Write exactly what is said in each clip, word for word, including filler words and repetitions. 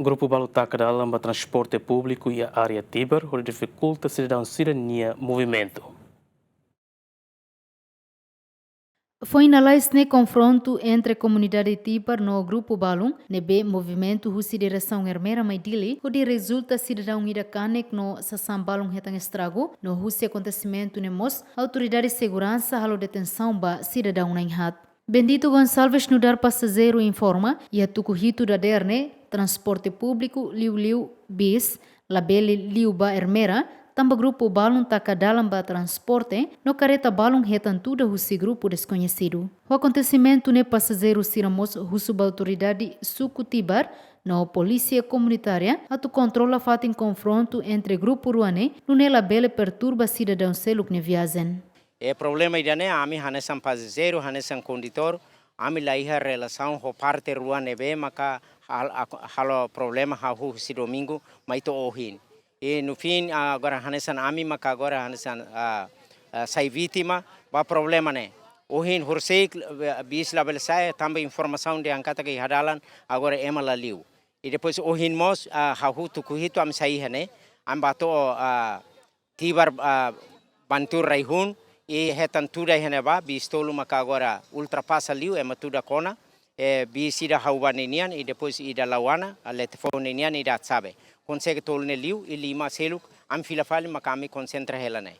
Grupu balu taka dalan ba transporte públiku iha área Tibar, hodi difikulta sidadaun sira-nia movimentu. Foin lalais ne'e konfrontu entre komunidade Tibar no grupu balun, ne'ebé movimentu husi diresaun Ermera mai Dili, hodi rezulta sidadaun ida kanek no sasán balun hetan estragu, no husi akontesimentu ne'e mós, autoridade seguransa halo detensaun ba sidadaun na'in-haat. Bendito Gonçalves nu'udar pasajeiru informa, iha tuku hitu dadeer ne'e, transporte públiku liuliu bis, labele liu ba Ermera, tanba grupu balun taka dalan ba transporte, no kareta balun hetan tuda husi grupu deskoñesidu. Ho akontesimentu ne'e pasajeiru sira mós husu ba autoridade suku Tibar, no polísia komunitária, atu kontrola fatin konfrontu entre grupu rua ne'e, nune'e labele perturba sidadaun seluk nia viajen. E problema ida-ne'e, ami hanesan pasajeiru, hanesan kondutór, ami la iha relasaun ho parte rua ne'ebé maka hal-, ak-, halo problema hahú husi domingu mai to'o ohin. I no fim, agora hanesan ami maka agora hanesan, ah, ah, sai vítima ba problema ne'e. Ohin horisehik, eh, bis labele sa'e, tanba informasaun dehan katak iha dalan, agora ema la liu. I depois ohin mós, ah, hahú tuku hitu ami sai iha ne'e, ami bá to'o, ah, Tibar, ah, Bantur rai-hun, i hetan tuda iha ne'ebá, bis tolu maka agora ultrapasa liu, ema tuda kona, eh, bis ida ha'u bá ninian, i depois ida la'o ona, ah, lete foun ninian, ida atsabe. Konsege tolu ne'e liu, i lima seluk, ami fila fali maka ami konsentra hela ne'e.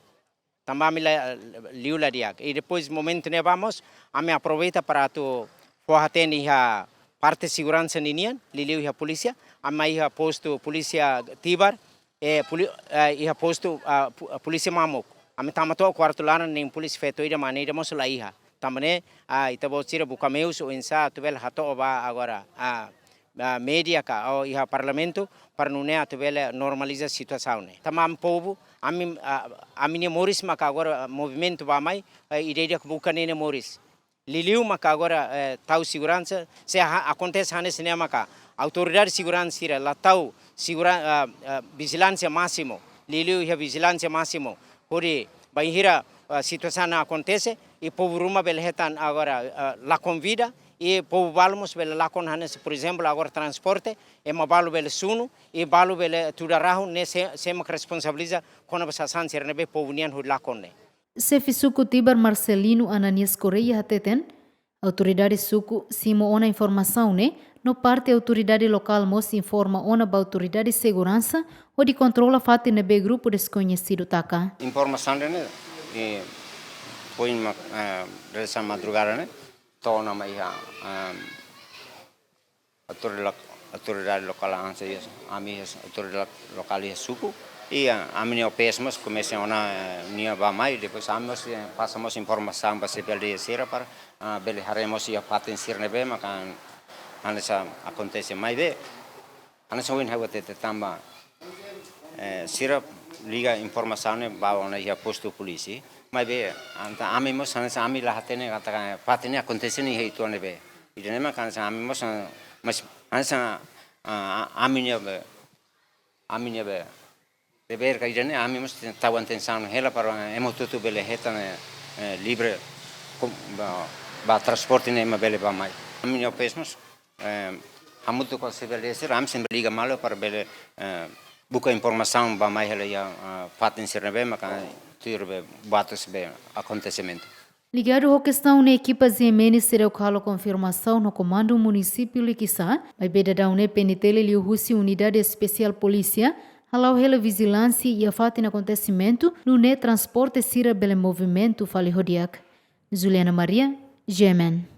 Tanba ami la, liu la di'ak. I depois momentu ne'ebá mós, ami aproveita para atu fó-hatene iha parte seguransa ninian, liuliu iha polísia, ami iha postu polísia Tibar, eh, poli-, eh, iha postu, ah, pu-, polísia Mamuk. Ami tama to'o kuartu laran nein polísia feto ida mane ida mós la iha. Tanba ne'e, ah, ita-boot sira buka meius oinsá atu bele hato'o ba agora, ah, ah, média ka, ou iha parlamentu, para nune'e atu bele normaliza situasaun ne'e. Tanba ami povu, ami, ah, ami-nia moris maka agora movimentu bá mai, eh, ida-idak buka ninia moris. Liuliu maka agora, eh, tau seguransa, se ha-, akontese hanesan ne'e maka autoridade seguransa sira la tau segura-, ah, ah, vijilánsia másimu, liuliu iha vijilánsia másimu. Hodi bainhira, ah, situasaun akontese, i povu ruma bele hetan agora, ah, lakon vida, i povu balu mós bele lakon hanesan, por ezemplu, agora transporte, ema balu bele sunu, i balu bele tuda rahun, ne'e sé, sé mak responsabiliza kona-ba sasán sira ne'ebé povu nian hodi lakon ne'e. Xefe suku Tibar Marcelino Ananias Correia hateten, autoridade suku simu ona informasaun ne'e, no parte autoridade lokál mós informa ona ba autoridade seguransa, hodi kontrola fatin ne'ebé grupu deskoñesidu taka. Informasaun ne'e, eh, foin mak, eh, durante madrugada ne'e, to'o ona mai iha, eh, autoridade lo-, autoridade lokál hanesan iha, ami iha autoridade lo-, lokál iha suku. I, ah, ami-nia O P S mós komesa ona, eh, nia bá mai, depois ami mós, eh, pasa mós informasaun ba C P L D sira para, ah, bele haree mós iha fatin sira ne'ebé maka hanesan akontese maibé. Hanesan ohin ha'u hatete tanba, eh, sira liga informasaun ne'e ba ona iha postu polísia. Maibé, entaun ami mós hanesan ami la hatene katak fatin ne'e akontese iha uitoan ne'ebé. Ida-ne'e mak hanesan ami mós, ah, mas hanesan, ah, ami-nia be, ami-nia be, devér ka ida-ne'e ami mós tau atensaun hela para ema hotu-hotu bele hetan, eh, eh, livre kom-, ba, ba transporte ne'e ema bele bá mai. Ami-nia O P S mós, eh, hamutuk ho C P L D sira, ami sempre liga malu para bele, eh, buka informasaun bá mai hela iha, ah, fatin sira ne'ebé maka tuir be buat ne'ebé akontesimentu. Ligadu ho kestaun ne'e, ekipa G M N seidauk halo konfirmasaun ho Komandu Munisípiu Likisá, maibé daudaun ne'e P N T L liuhusi Unidade Espesiál Polísia hala'o hela vijilánsia iha fatin akontesimentu, nune'e transporte sira bele movimentu fali ho di'ak. Juliana Maria, G M N.